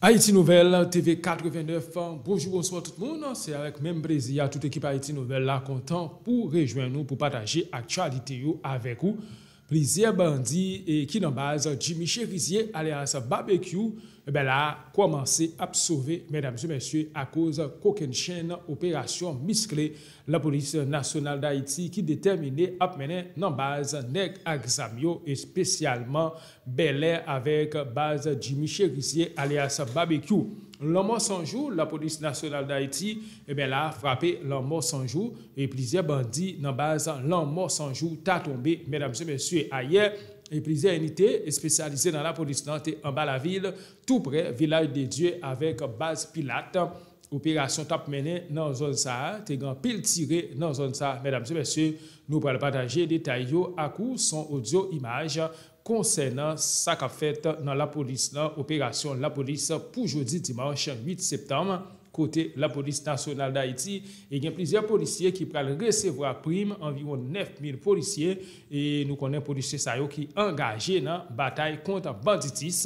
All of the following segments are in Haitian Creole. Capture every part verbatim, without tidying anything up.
Ayiti Nouvèl, T V katrevennèf, bonjou, bonswa tout moun. Se avèk menm plezi a tout ekip Ayiti Nouvèl la kontan pou rejwenn nou pou pataje aktyalite yo avèk ou. Plizyè bandi e ki nan baz Jimmy Cherizier alyas Babekyou, e ben la, kòmanse ap sove, medam e mesye, akoz kokennchenn operasyon miskle Lapolis Nasyonal Dayiti ki detèmine ap mennen nan baz nèg ak zam yo, espesyalman Bèlè avèk baz Jimmy Cherizier alyas Babekyou. Lanmò San Jou, Lapolis Nasyonal Dayiti, e ben la, frape Lanmò San Jou e plizyè bandi nan baz Lanmò San Jou ta tonbe, medam e mesye, ayè. E plizyè inite espesyalize nan lapolis lan te anba lavil, tou prè Vilaj de Dye avèk baz Pilat. Operasyon t ap mennen nan zòn sa a, te gen anpil tire nan zòn sa a, medam e mesye. Nou pral pataje detay yo ak ou, son, odyo, imaj, konsènan sa k ap fèt nan lapolis lan, operasyon lapolis pou jodi dimanch uit septanm, kote Lapolis Nasyonal Dayiti e gen plizyè polisye ki pral resevwa prim, anviwon nèf mil polisye, e nou konnen polisye sa yo ki angaje nan batay kont banditis,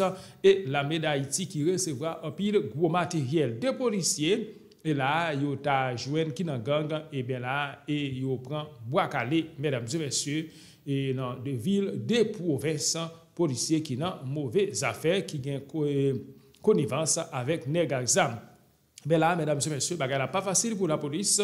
e Lame Dayiti ki resevwa anpil gwo materyèl. De polisye, e la, yo ta jwenn ki nan gang, e ben la, e yo pran bwa kale, medam e mesye, e nan de vil, de pwovens, polisye ki nan move zafè, ki gen ko-, e, konivans avèk nèg ak zam. Men la, medam e mesye, bagay la pa fasil pou lapolis,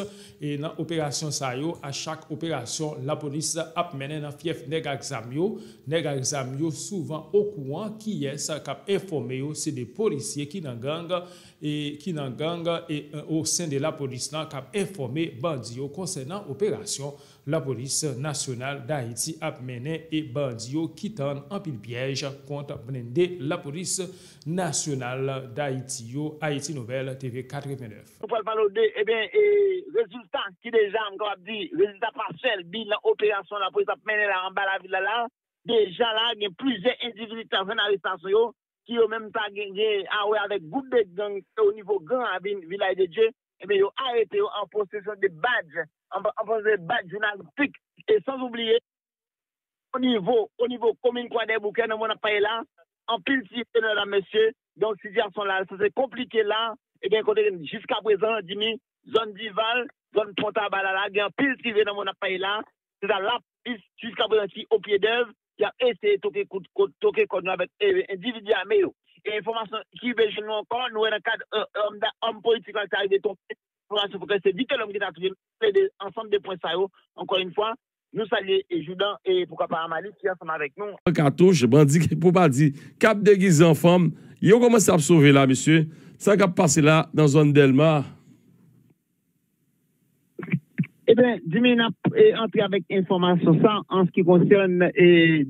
e nan operasyon sa yo, a chak operasyon lapolis ap mennen nan fyèf nèg ak zam yo, nèg ak zam yo souvan okouran kiyès k ap enfòme yo, se de polisye ki nan gang, e ki nan gang, e, e, o sen de lapolis lan k ap enfòme bandi yo konsènan operasyon Lapolis Nasyonal Dayiti ap mennen e bandi yo ki tann anpil pyèj kont blende Lapolis Nasyonal Dayiti yo. Ayiti Nouvèl, T V katrevennèf. Nou pral pale w de, ebyen, e, rezilta ki deja, m kapab di, rezilta pasyèl, bilan operasyon lapolis ap mennen la anba lavil la, la. Deja la, gen plizyè endividi ki ta jwenn arestasyon yo, ki yo menm ta gen, gen a wè avèk gwoup de gang o nivo Gran Ravin, Vilaj de Dye, ebyen, yo arete yo an posesyon de badj, an, an posesyon de badj jounalistik. E san oubliye, o nivo, o nivo komin Kwadèboukè, nan moman n ap pale la, anpil tire, medam, mesye. Donk, sitiyasyon la, sa se konplike la. Ebyen, kote jiska prezan, Jimmy, zòn Dival, zòn Pon Taba la, la, gen anpil tire nan moman n ap pale la. Se sa lapolis, jiska prezan, ki o pye dèv, y ap eseye toke kout, kout, toke kòn yo avèk, e, endividi ame yo. E enfòmasyon ki rive jwenn nou ankò, nou wè nan kad, e, òm da-, òm politik la ki ta rive tonbe, enfòmasyon fè kwè se Vitelhomme ki ta touye l. Se de, ansanm de pwen sa yo, ankò yon fwa, nou salye, e, Joudan, e, poukwa pa Amalik ki ansanm avèk nou. Katouch, bandi, pou pa di, k ap degize an fanm, yo kòmanse ap sove la, mesye. Sa k ap pase la nan zòn Dèlma? Ebyen, Jimmy, n ap, e, antre avèk enfòmasyon sa an se ki konsène, e,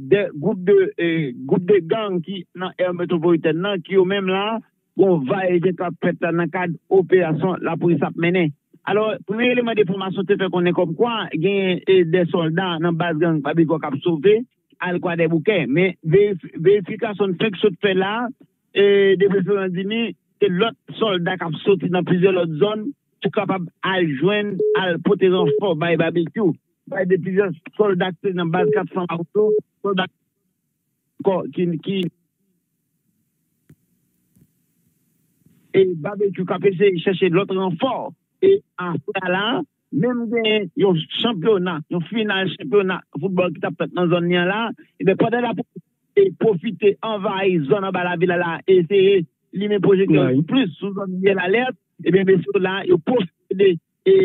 de gwoup de, e, gwoup de gang ki nan area metwopolitèn nan, ki yo menm la, gon vayevyen k ap fèt la nan kad operasyon lapolis ap mennen. Alò, premye eleman de enfòmasyon te fè konnen kòmkwa gen, e, de sòlda nan baz gang Babikò k ap sove al Kwadèboukè. Men verif-, verifikasyon n fenk sot fè la, e, de preferans Jimmy, se lòt sòlda k ap soti nan plizyè lòt zòn pou kapab al jwenn, al pote ranfò bay Babekyou. Bay de plizyè sòlda ki te nan baz kat san Mawozo, sòlda ankò ki, ki, e Babekyou k ap eseye chèche lòt ranfò. E aswè a la, menm gen yon chanpyona, yon final chanpyona foutbòl ki t ap fèt nan zòn li an la, ebyen, pandan lapolis te pwofite anvayi zòn anba lavil la, la, eseye limen pwojektè plis sou zòn Rivyè Lalèt, ebyen, mesye yo la, yo pwofite de, e,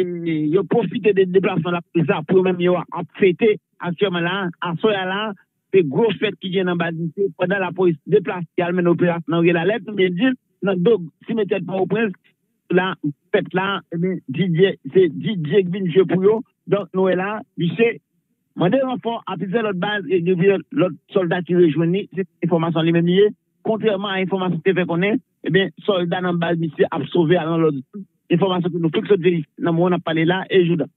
yo pwofite de deplasman lapolis la pou yo menm yo ap fete aktyèlman la, aswè a la, se gwo fèt ki gen nan baz misye, pandan lapolis deplase al mennen operasyon nan Rivyè Lalèt, nou byen di, nan do simetyè Pòtoprens, la, fèt la, ebyen, Didier, se Didier ki vin jwe pou yo. Donk, nou wè la, misye mande ranfò a plizyè lòt baz, e gen plizyè lòt sòlda ki rejwenn li, se enfòmasyon li menm li ye. Kontrèman a enfòmasyon ki te fè konnen, ebyen, sòlda nan baz misye ap sove al nan lòt zòn. Enfòmasyon ke nou fenk sot verifye nan moman n ap pale la, e Joudan.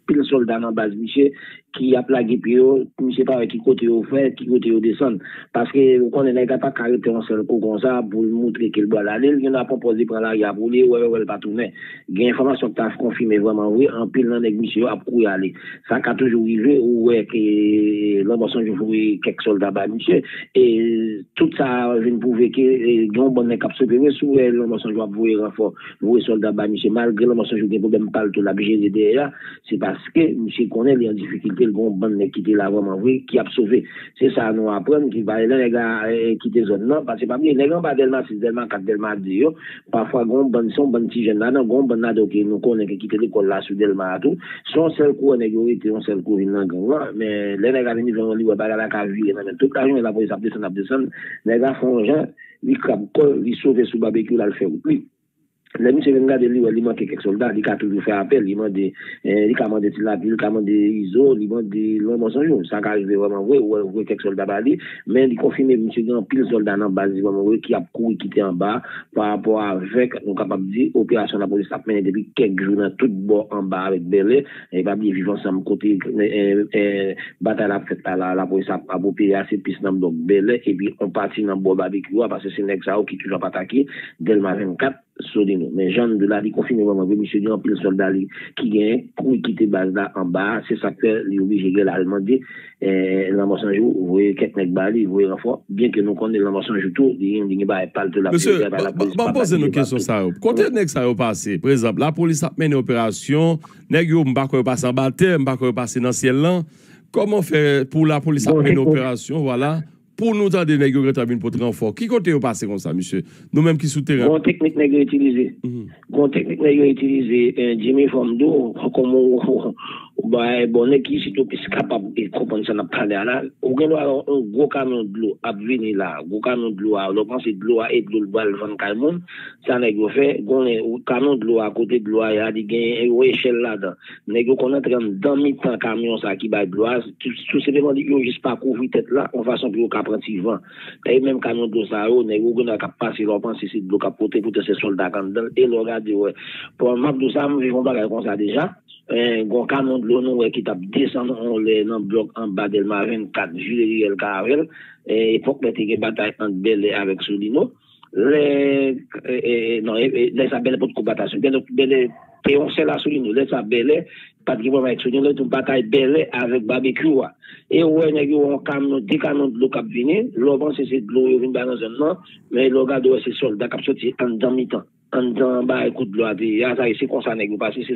Pil sòlda nan baz misye, ki ap lage pye yo, misye pa wè ki kote yo fè, ki kote yo desann. Paske ou konnen nèg la pa ka rete yon sèl kou konsa pou l moutre ke l pral ale, l gen dwa pran pòz li pran lari a pou li, wè, wè, l pa tounen. Gen enfòmasyon ki ta konfime vrèman vre, anpil nan nèg misye yo ap kouri ale. Sa ka toujou rive, ou wè ke Lanmò San Jou voye kèk sòlda bay misye, e tout sa vin pwouve ke e, gen yon bann nèg k ap sove vre, si w wè Lanmò San Jou ap voye ranfò, voye sòlda bay misye, malgre Lanmò San Jou gen pwoblèm pa l tou, l ap jere dèyè a, se paske misye konnen li an difikilte, l gen yon bann nèg ki te la vrèman vre, ki ap sove. Se sa nou aprann, ki pa lè nèg la e, kite zòn nan, paske pa bliye, nèg anba Dèlma sis, Dèlma kat, Dèlma de yo, pafwa gen yon bann, se yon bann ti jèn ladan, gen yon bann ladan ke nou konnen ke kite lekòl la sou Dèlma a tou. Se yon sèl kou wè nèg yo rete, yon sèl kou vin nan gang lan, men lè nèg la vin rive yon li wè bagay la ka vire nan men l. Tout lajounen lapolis ap desann, ap desann, nèg la fè yon jan, li krab kò l, li sove sou babekyou l al fè wout li. Lè misye vin gade, li wè li manke kèk sòlda, li ka toujou fè apèl, li mande, eh, li ka mande Ti Lapli, li ka mande Izo, li mande Lanmò San Jou. Sa ka rive vrèman vre, ou wè, ou wè kèk sòlda ba li, men li konfime misye gen anpil sòlda nan baz li vrèman vre ki ap kouri kite anba, pa rapò avèk, nou kapab di, operasyon lapolis ap mennen depi kèk jou nan tout bò anba avèk Bèlè. E pa bliye Viv Ansanm kote, eh, eh, batay la ap fèt la, la, lapolis ap, ap opere ase plis nan blòk Bèlè, epi yon pati nan bò babekyou a, paske se nèg sa yo ki toujou ap atake Dèlma vennkat, Solino. Men jan n di w la, li konfime vrèman vre, misye gen anpil sòlda li ki genyen, kouri kite baz la anba a, se sa k fè li oblije gen la al mande, eh, Lanmò San Jou voye kèk nèg ba li, voye ranfò, byen ke nou konnen Lanmò San Jou tou, li gen, li gen bagay pa l tou l ap jere, bay lapolis pa ba li, li pa tou. Mesye, ban m poze nou kesyon sa yo. Kote nèg sa yo pase? Pa egzanp, lapolis ap mennen operasyon, nèg yo, m pa kwè yo pase anba tè, m pa kwè yo pase nan syèl lan. Kòman fè pou lapolis ap mennen operasyon, vwala, pou nou tande nèg yo gentan vin pote ranfò? Ki kote yo pase konsa, mesye? Nou menm ki sou teren. Bon teknik nèg yo itilize. Gon teknik nèg yo itilize, eh, Jimmy, fò m di w, kòm ou, ou bay, bon, nèg ki isit yo plis kapab e konprann sa n ap pale a la. Ou gen dwa wè yon gwo kamyon dlo ap vini la, gwo kamyon dlo a, lè w panse dlo a e dlo l pral vann kay moun, sa nèg yo fè, gon kamyon dlo a, kote dlo a ye a, li gen yon echèl ladan. Nèg yo konn antre anndan mitan kamyon sa ki bay dlo a, tou, tou senpleman yo jis pa kouvri tèt la, yon fason pou yo ka pran ti van. Dayè menm kamyon dlo sa yo, nèg yo gen dwa k ap pase la, w panse se dlo k ap pote, poutan se sòlda k anndan l, e lè w gade, w wè. Bon, m ap di w sa, m viv yon bagay konsa deja. Eh, gon kamyon dlo nou wè ki t ap desann yon lè nan blòk anba Dèlma vennkat, vire riyèl Karavèl. Eh, epòk lè te gen batay ant Bèlè avèk Solino. Lè, eh, eh, non, eh, eh, lè sa Bèlè potko batay sou Bèlè, Bèlè te yon sèl a Solino. Lè sa Bèlè pa t gen pwoblèm avèk Solino, lè tou batay Bèlè avèk Babekyou a. E ou wè nèg yo yon kamyon, de kamyon dlo k ap vini, lè w panse se dlo yo vin bay nan zòn nan, men lè w gade w wè se sòlda k ap soti anndan mitan. Anndan bagay kout dlo a te ye a, sa se konsa nèg yo pase, se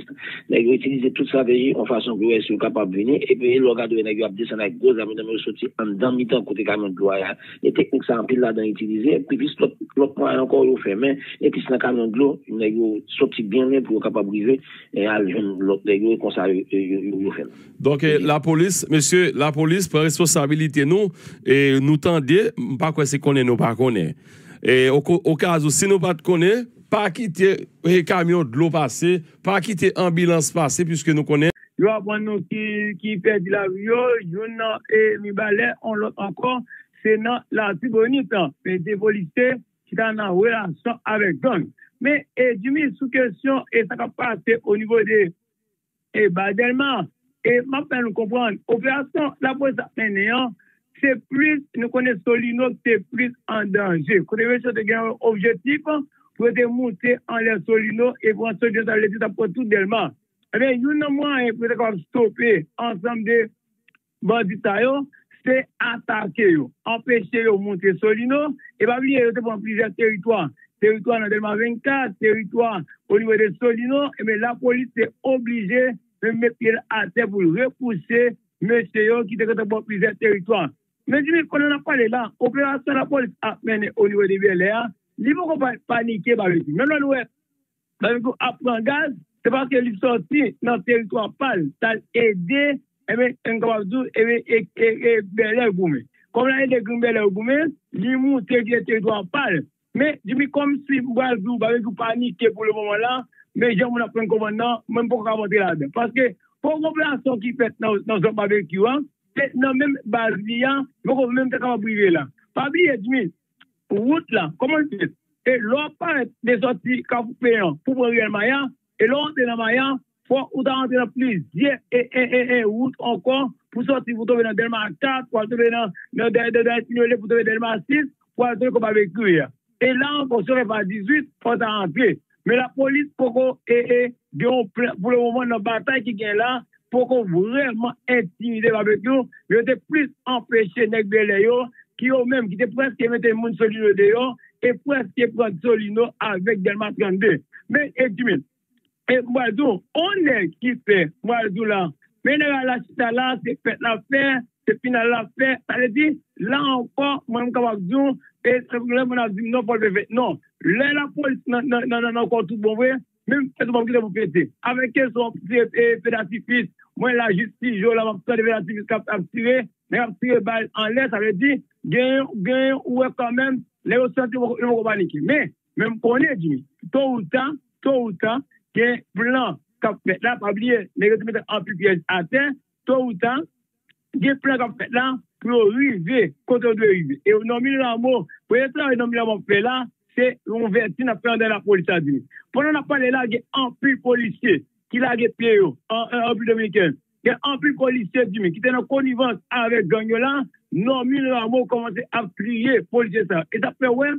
nèg yo itilize tout estrateji yon fason pou yo wè si yo kapab vini, epi lè w gade w wè nèg yo ap desann ak gwo zam yo nan men yo soti anndan mitan kote kamyon dlo a ye a. E teknik sa anpil ladan itilize, epi plis lòt, lòt mwayen ankò yo fè, men e plis nan kamyon dlo, nèg yo soti byen lwen pou yo kapab rive e al jwenn lòt nèg yo, e konsa yo, yo, yo, yo fè l. Donk, eh, lapolis, mesye, lapolis pran responsabilite nou, e nou tande, m pa kwè se konnen nou pa konnen. E o, okazou, si nou pa t konnen, pa kite, eh, kamyon dlo pase, pa kite anbilans pase, piske nou konnen. Yo aprann nou ki, ki pèdi lavi yo, youn nan, eh, Mibalè, yon lòt ankò, se nan Latibonit, men de polisye ki ta nan relasyon avèk gang. Men, eh, Jimmy, sou kesyon, eh, sa k ap pase o nivo de e ba Dèlma. E m ap fè nou konprann, operasyon lapolis ap mennen an, se plis, nou konnen Solino ki te plis an danje. Kote mesye yo te gen yon objektif pou yo te moute anlè Solino, e pran Solino, sa vle di t ap pran tout Dèlma. Ebyen, youn nan mwayen pou yo te kapab stope ansanm de bandi sa yo, se atake yo, anpeche yo moute Solino, e pa bliye yo te pran plizyè teritwa. Teritwa nan Dèlma vennkat, teritwa o nivo de Solino, ebyen lapolis te oblije met pye l atè pou l repouse mesye yo ki te gentan pran plizyè teritwa. Men Jimmy, pandan n ap pale la, operasyon lapolis ap mennen o nivo de Bèlè a, li poko pa, panike Babekyou. Menm lè nou wè Babekyou ap pran gaz, se paske li sòti nan teritwa pa l, t al ede, enben, n kapab di w, enben, e, e, e, Bèlè goumen. Kòm l al ede gang Bèlè yo goumen, li moute kite teritwa pa l. Men, Jimmy, kòmsi m pral di w, Babekyou panike pou le moman la, men jan moun ap fè n konprann nan, mwen m poko ka rantre ladan. Paske, poko gen operasyon ki fèt nan, nan zòn Babekyou an, se nan menm baz li a, li poko menm te kapab rive la. Pa bliye, Jimmy, wout la, kòman l fèt? E lè w ap parèt de sòti Kafou Peyan pou pran riyèl Maya, e lè w antre nan Maya, fò ou ta antre nan plizyè e, e, e, e wout ankò pou sòti, pou tonbe nan Dèlma kat, pou al tonbe nan, nan, nan, nan, nan Espinole, pou tonbe Dèlma sis, pou al tonbe kote Babekyou ye a. E la ankò, si w fè pa dizuit, fò w ta antre. Men lapolis poko, e, e, gen yon plan, pou le moman, nan batay ki gen la, poko vrèman entimide Babekyou, men yo te plis anpeche nèg bèlè yo, ki yo menm, ki te prèske mete moun Solino deyò, e prèske pran Solino avèk Dèlma trannde. Men, e Jimmy, e m pral di w, on nèg ki fè, m pral di w la, men nèg la chita la, se fèt l ap fè, se final l ap fè. Sa vle di, la ankò, mwen, m kapab di w, e lè moun ap di m non, fò l fè fèt. Non. Lè lapolis nan, nan, nan, nan, nan kò tout bon vre, menm fèt ou p ap kite pou fete. Avèk kesyon ti, e, fedasifis, mwen la jis ti jou la, m ap tande fedasifis k ap, ap tire, nèg ap tire bal anlè, sa vle di, gen, gen, ou wè kanmenm, lè yo santi yo poko, yo poko panike. Men, men m konnen, Jimmy, to ou ta, to ou ta, gen plan k ap fèt la, pa bliye, nèg yo te mete anpil pyèj atè, to ou ta, gen plan k ap fèt la, pou yo rive, kote yo dwe rive. E Normil Rameau, premye travay Normil Rameau ap fè la, se yon ouvèti n ap fè anndan lapolis la, Jimmy. Pandan n ap pale la, gen anpil polisye ki lage pye yo an, an Repiblik Dominiken. Gen anpil polisye, Jimmy, ki te nan konivans avèk gang yo la, Normil Rameau kòmanse ap kriye polisye sa. E sa fè wè,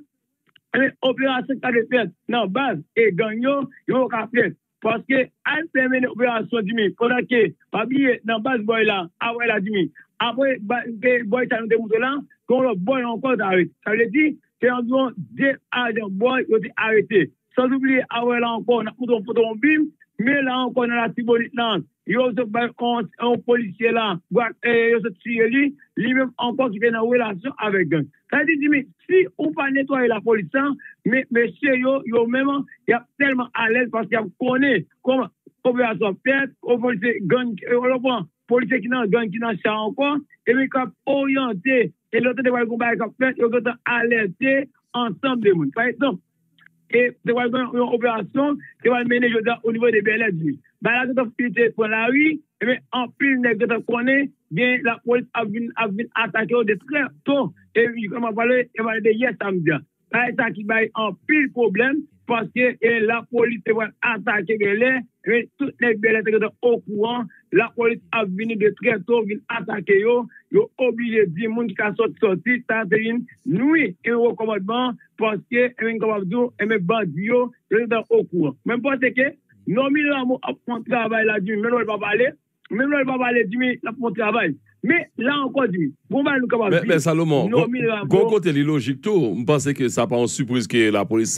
e, operasyon ki ta dwe fèt nan baz e gang yo, yo poko ka fèt. Paske al fè mennen operasyon, Jimmy, pandan ke, pa bliye, nan baz bòy la, apre la, Jimmy, apre ba- e, bòy sa nou te montre la, gen yon lòt bòy ankò te arete. Sa vle di, se anviwon de ajan bòy yo te arete. San oubliye, apre la ankò, n ap montre yon foto yon bim, men la ankò, nan Latibonit lan, yo sot bay yon, yon polisye la, bwa- e, yo sot tiye li, li menm ankò ki te nan relasyon avèk gang. Sa vle di, Jimmy, si ou pa netwaye lapolis lan, men mesye yo, yo menm, y ap tèlman alèz paske y ap konnen kòman operasyon ap fèt, o polisye gang, e, ou konprann, polisye ki nan gang, ki nan cha ankò, epi k ap oryante, e lè yo tande pral gen yon bagay k ap fèt, yo gentan alète ansanm de moun. Pa egzanp, e te pral gen yon operasyon, te pral mennen jodi a o nivo de Bèlè di. Bagay la gentan fin te pran lari, ebyen, anpil nèg gentan konnen, gen lapolis ap vin, ap vin atake yo de trè to. E jan m ap pale, e pale de yè samdi a. Bagay sa ki bay anpil pwoblèm, paske, e, lapolis te pral atake Bèlè, e tout nèg Bèlè te gentan okouran, lapolis ap vini de trè to, vin atake yo, yo oblije di moun ki ka sòti, sòti, sa te vin nwi e wo kòmandman, paske, e, m kapab di w, e, men bandi yo, yo te okouran. Men m panse ke Normil Rameau ap fè yon travay la, di, menm lè l pa pale, menm lè l pa pale, di, men l ap fè yon travay. Men, la ankò, di, bon, bagay nou kapab Men, di, men Salomon, gon, Normil gon Rameau, kote li lojik tou. M panse ke sa pa yon sipriz ke lapolis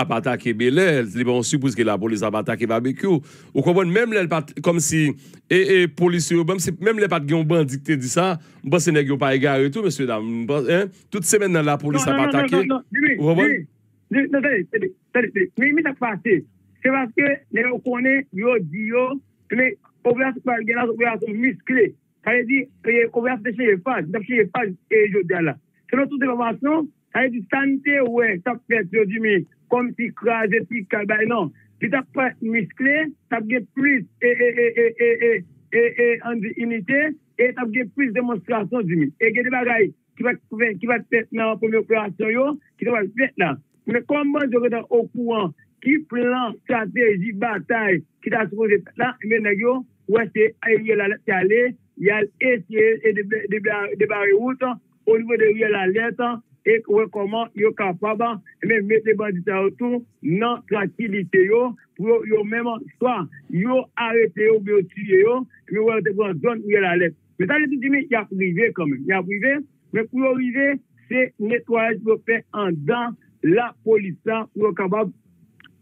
ap atake Bèlè, li pa yon sipriz ke lapolis ap atake Babekyou. Ou konprann, menm lè l pa t, kòmsi, e, e, polisye yo, menm si, menm lè pa t gen yon bandi ki te di sa, m panse nèg yo pa egare tou, mesye dam. M panse, en, tout semèn nan lapolis ap atake. Non, non, non, non, non, Jimmy, Ou konprann? Jimmy, Jimmy, non, tande, tande, tande, tande. Men, men sa k pase, se paske nèg yo konnen, yo di yo, men operasyon k pral gen la, se operasyon miskle. Sa vle di, e, operasyon te chanje faz, li t ap chanje faz, e, jodi a la. Selon tout enfòmasyon, sa vle di, sa n te wè k t ap fèt yo, Jimmy, kòmsi kraze, pikay, bay, non. Li t ap fèt miskle, t ap gen plis, e, e, e, e, e, e, e, e, ann di inite, e t ap gen plis demonstrasyon, Jimmy. E gen de bagay ki pa t fè, ki pa t fèt nan premye operasyon yo, ki te pral fèt la. Men kòm bandi yo gentan okouran ki plan, estrateji, batay ki ta sipoze fèt la, men nèg yo wè se Riyèl Alèt y ale, y al eseye e deba- deba- debare wout o nivo de Riyèl Alèt, e wè kòman yo kapab, men mete bandi sa yo tou nan trankilite yo, pou yo, yo menm, swa yo arete yo oubyen yo tiye yo, men wè yo te pran zòn Riyèl Alèt. Men sa vle di, Jimmy, y ap rive kanmenm. Y ap rive, men pou yo rive, se netwayaj pou yo fè anndan lapolis la, pou yo kapab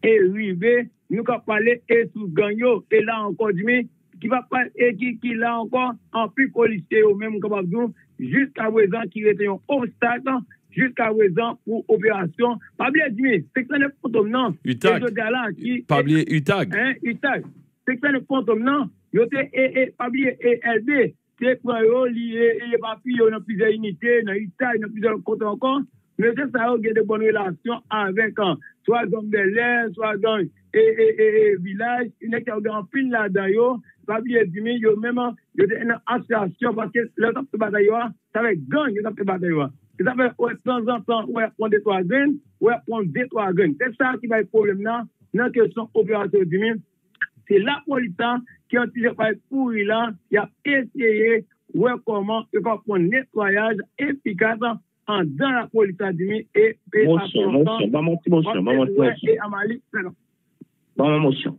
e rive, nou ka pale e sou gang yo. E la ankò, Jimmy, ki pa pale, e ki, ki la ankò, anpil polisye yo menm, m kapab di w, jiska prezan, ki rete yon obstak, jiska prezan, pou operasyon. Pa bliye, Jimmy, senk san nèf Fantom nan, e Utag. Jodi a la, ki, Pa bliye Utag. En, Utag. Senk san nèf Fantom nan, yo te, e, e, pa bliye, e, L B, te pran yo, li, e, e, epapiye yo nan plizyè inite, nan Itay, nan plizyè lòt kote ankò. Mesye sa yo gen de bòn relasyon avèk, an, swa gang Bèlè, swa gang, e, e, e, e, Vilaj. Nèg sa yo gen anpil ladan yo. Pa bliye, Jimmy, yo menm, an, yo te nan asosyasyon, paske lè yo t ap fè batay yo a, se avèk gang yo t ap fè batay yo a. Se sa fè, wè, tanzantan, wè, y ap pran de twa grenn, wè, y ap pran de twa grenn. Se sa ki bay pwoblèm nan, nan kesyon operasyon, Jimmy. Se lapolis la ki an ti jan pral pouri la, y ap eseye wè kòman yo ka pran netwayaj efikas andan lapolis Vladimir e e pa Mosyon, twò lontan mosyon, ban mwen ti mosyon, ban mwen ti wè mosyon. E a Mali. Ban mwen mosyon.